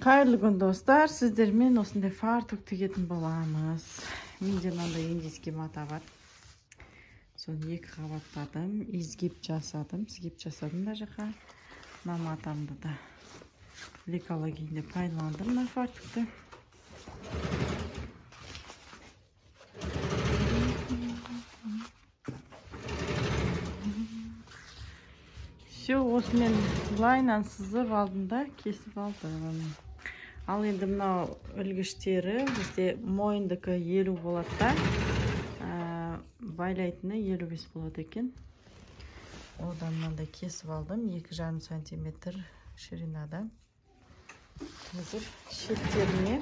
Қайырлы күн, достар. Сіздермен осындай фартук тігетін боламыз. Менде мынандай индийский мата бар. Соны екі қабаттадым, изгиб жасадым, сгиб жасадым мына жаққа. Мына матамды да лекало күйінде пайдаландым мына фартукты. Все, осымен былайынан сызып алдым да, кесіп алдым. Ал енді мынау ілгіштері бізде мойындікі 50 болады да, байлайтыны 55 болады екен. Одан мынандай кесіп алдым, 2,5 сантиметр ширинада. Қазір шеттеріне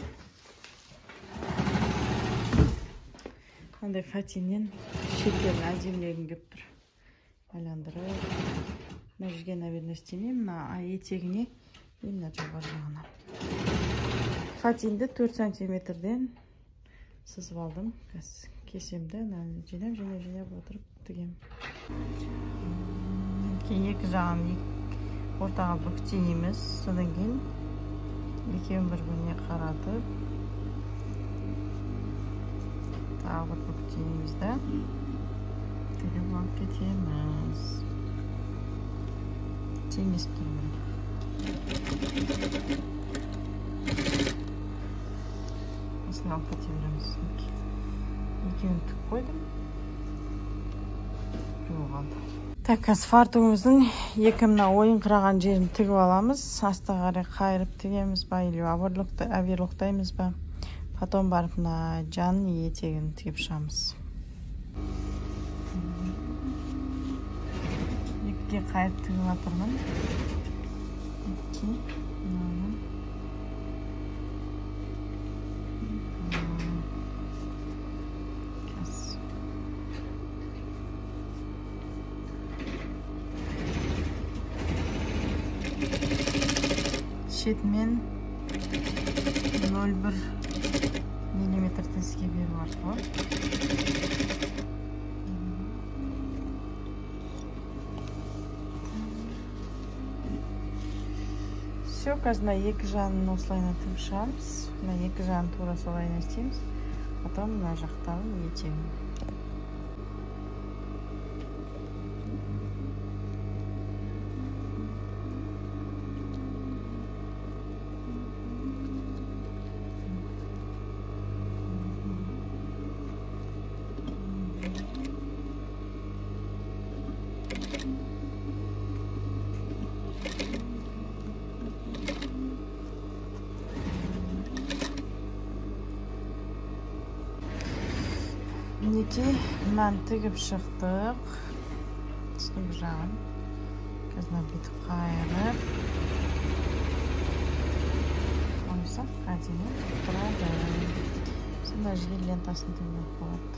мынандай фатиннен шеттерін әдемілегім келіп тұр. Байландырып, мына жерге, наверное, істемеймін, мына етегіне и мына жоғары жағына. Фатинді 4 сантиметрден сызып алдым. Қазір кесемді, мынаны жинап, жинап, жинап отырып тігемін. Кейін екі жағын ортаға бүктейміз. Содан кейін екеуін бір-біріне қаратып, тағы бір бүктейміз да, тігіп алып кетеміз. Теңесіп тұру керек. Осылай алып кете береміз. Екеуін тігіп қойдым. Біреуі қалды. Так, қазір фартугымыздың екі мына ойыңқыраған жерін тігіп аламыз. Асты қарай қайырып тігеміз ба, или оверлоктаймыз ба. Потом барып мына жан етегін тігіп шығамыз. Екіге қайырып тігіп жатырмын. Мынаны. Шетімен 0,1 миллиметр теске беру арқылы. Все, қазір мына екі жағын осылайынан тігіп шығамыз. Мына екі жағын тура солайынан істейміз. Потом мына жақтағы етегін. Мінекей, мынаны тігіп шықтық. Үстіңгі жағын. Қазір мына бүйтіп қайырып қойсақ, әдемі тұрады. Сонда жерге лентасын тігуге болады.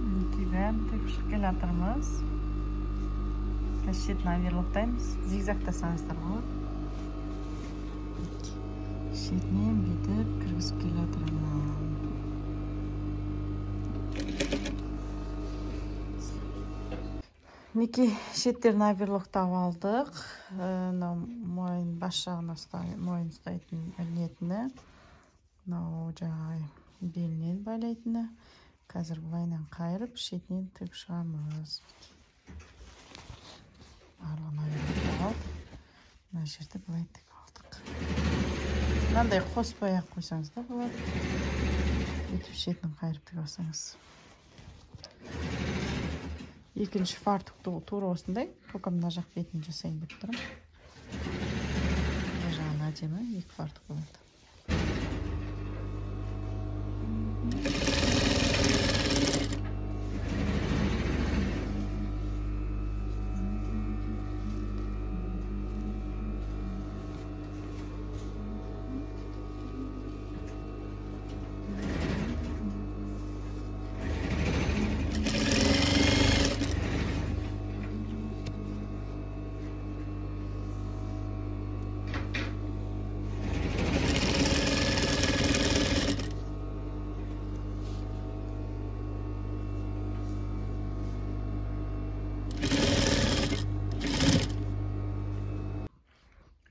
Мінекей, бәрін тігіп шығып келе жатырмыз. Қазір шетін оверлоктаймыз. Зигзагтасаңыздар болады. Шетінен бүйтіп кіргізіп келе жатырмын. Мінекей, шеттерін оверлоктап алдық. Мынау мойын бас жағына мойын ұстайтын ілінетіні, мынау жаңағы белінен байлайтыны. Қазір былайынан қайырып шетінен тігіп шығамыз. Барлығын оверлоктап алдық. Мына жерді былай тігіп алдық. Мынандай қоспай ақ қойсаңыз да болады. Бүйтіп шетін қайырып тігіп алсаңыз. Екінші фартукты тура осындай, только мына жақ бетін жасайын деп тұрмын. Мына жағын әдемі екі фартук болады.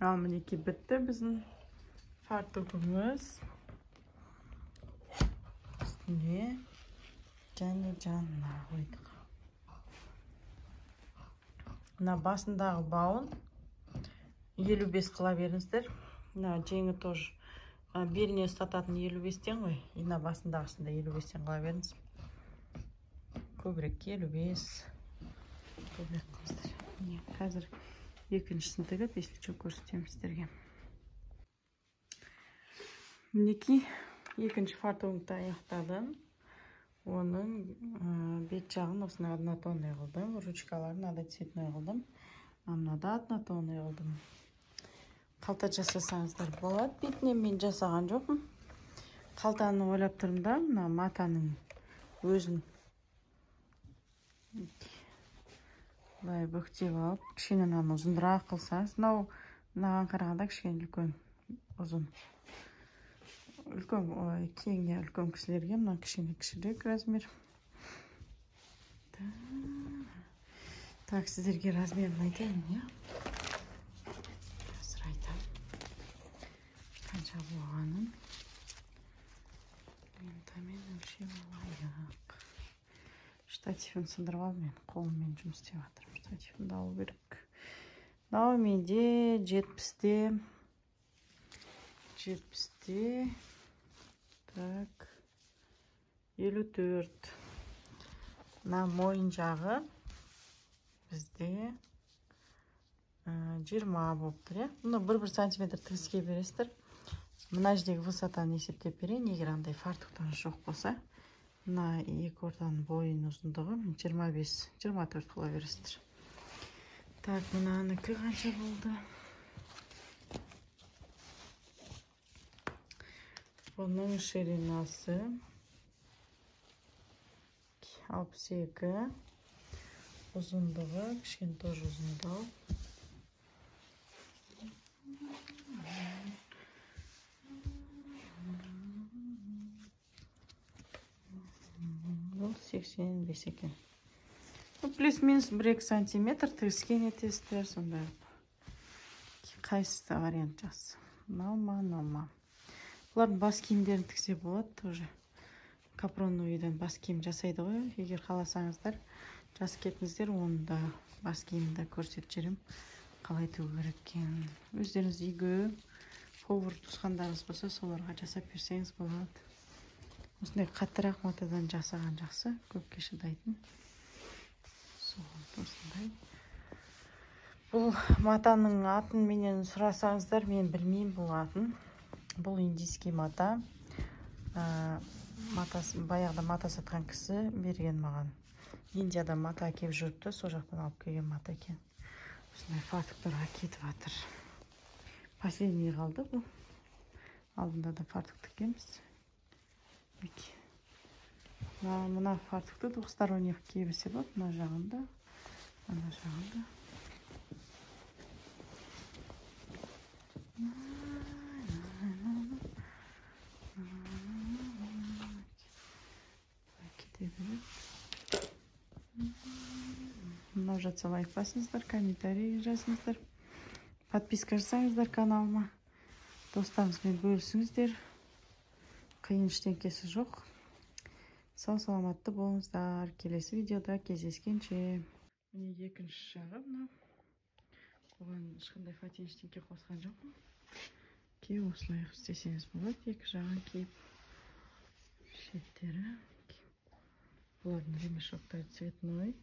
Ал мінекей бітті біздің фартугымыз. Үстіне және жанына қойдық. Мына басындағы бауын 55 қыла беріңіздер. Мына жеңі тоже беліне ұстататын 55-тен ғой. И мына басындағысын да 55-тен қыла беріңіз. Көбірек 55 көбірек қылыңыздар. Міне қазір екіншісін тігіп, если что, көрсетемін сіздерге. Мінекей екінші фартугымды аяқтадым. Оның бет жағын осындай однотонный қылдым. Ручкаларын мынадай цветной қылдым. Мынада однотонный қылдым. Қалта жасасаңыздар болады. Бетіне мен жасаған жоқпын. Қалтаны ойлап тұрмын да, мына матаның өзін былай бүктеп алып, кішкене мынаны ұзынырақ қылсаңыз, мынау мынаған қарағанда кішкене үлкен, ұзын. Үлкен, кең, үлкен кісілерге мына кішкене кішірек размер. Так, сіздерге размерін айтайын, иә? Қазір айтамын. Қанша болғанын. Лентамен өлшеп алайық. Штативін сындырып алдым мен, қолыммен жұмыс істеп жатырмын. Штативімді алу керек. Мынау менде 70-те 70-те так 54. Мына мойын жағы бізде 20 болып тұр, иә? Мұны 1-1 сантиметр тігіске бересіздер. Мына жердегі высотаны есептеп берейін, егер андай фартуктан жоқ болса. Мына екі ортаның бойының ұзындығы 25-24 қыла бересіздер. Так, мынанікі қанша болды? Бұның ширинасы 62, ұзындығы кішкене тоже ұзындау. Бұл 85 екен. Плюс-минус 1-2 сантиметр тігіскен етесіздер, сондай. Қайсысы вариант жақсы? Мынау ма, мынау ма? Бұлардың бас киімдерін тіксе болады тоже. Капроновый үйден бас киім жасайды ғой. Егер қаласаңыздар, жазып кетіңіздер, оны да бас киімді көрсетіп жіберемін. Қалай тігу керек екенін. Өздеріңіз үйге повар туысқандарыңыз болса, соларға жасап берсеңіз болады. Осындай қаттырақ матадан жасаған жақсы, көпке шыдайтын. Осындай. Бұл матаның атын менен сұрасаңыздар, мен білмеймін бұл атын. Бұл индийский мата. Баяғыда мата сатқан кісі берген маған. Индияда мата әкеліп жүріпті, сол жақтан алып келген мата екен. Осындай фартуктарға кетіп жатыр. Последний қалды бұл. Алдында да фартук тіккенбіз. Мына фартукты двухсторонний кие берсе болады, мына жағында, ана жағында. Кете береді. Мынау жатса лайк басыңыздар, комментарий жазыңыздар, подписка жасаңыздар каналыма, достарыңызбен бөлісіңіздер. Қиын ештеңкесі жоқ. Сау саламатты болыңыздар. Келесі видеода кездескенше. Міне екінші жағы мынау. Оған ешқандай фатин ештеңке қосқан жоқпын. Киіп осылай істесеңіз болады. Екі жағын киіп. Шеттері. Бұлардың ремешоктары цветной.